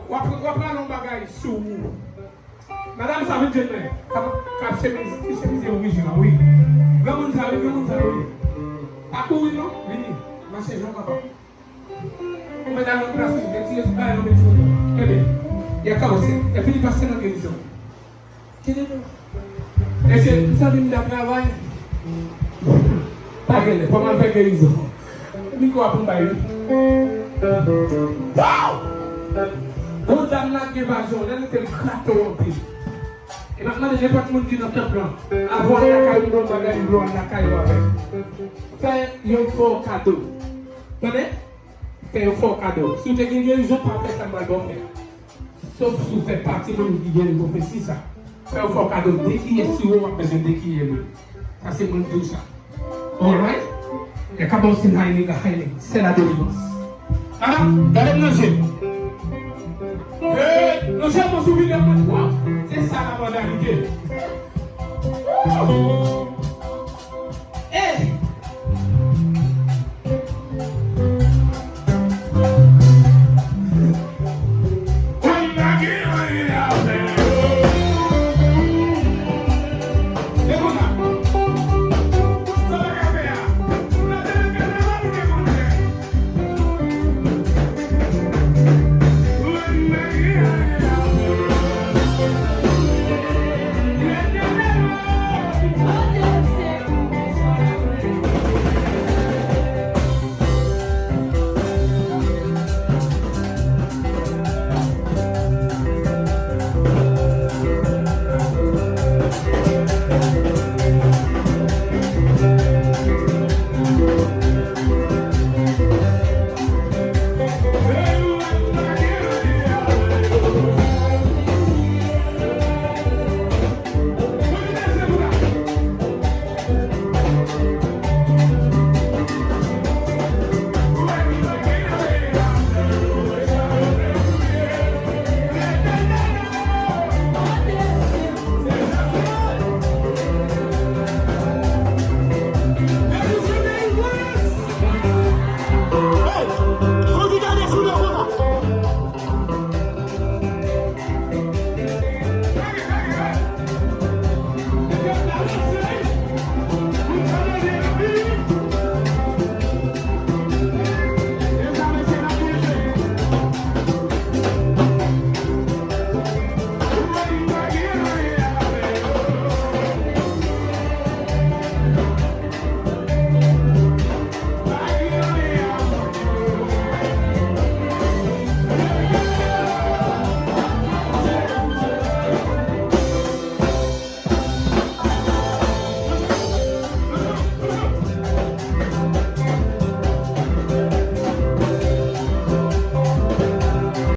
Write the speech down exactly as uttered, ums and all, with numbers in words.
W ap, w ap rale yon bagay sou ou. Madanm sa vin jwenn mwen. K ap, k ap chemize, ki chemize orijinal, wi. Granmoun sa, wi, granmoun sa, wi. Pa kouri, non, vini. Mache jan w kapab. Ou mèt al nan plas ou, retire sou bagay nan meti w. Tande. Y ap kòmanse. Y ap fini pase nan gerizon. Tande non. Mesye, m santi m ta travay. Pa gen lè, fò m al fè gerizon. Mikwo a pou m bay, wi. Pow! Bon, dam nan gen vajan, lè l te l grate w anpil. E m ap mande nenpòt moun ki nan tanp lan, avan w al lakay ou, m gen yon bagay m vle w al lakay ou avè m. Fè yon fè w kado. Tande? Fè yon fè w kado. Si w te gen gerizon, pa fè sa m pral ba w fè a. Sof si w fè pati moun ki gen pwofesi sa. Fè yon fè w kado dekiyè siwo w ap bezwen dekiyè lwil. Sa se mwen k di w sa. Alright? E ka ba w se Haile ga Haile. Se la délivrance. Madanm, gade m nan je m. Hey, nan je m, mwen souvni de mwen. Wow. Se sa la banalite. Woo!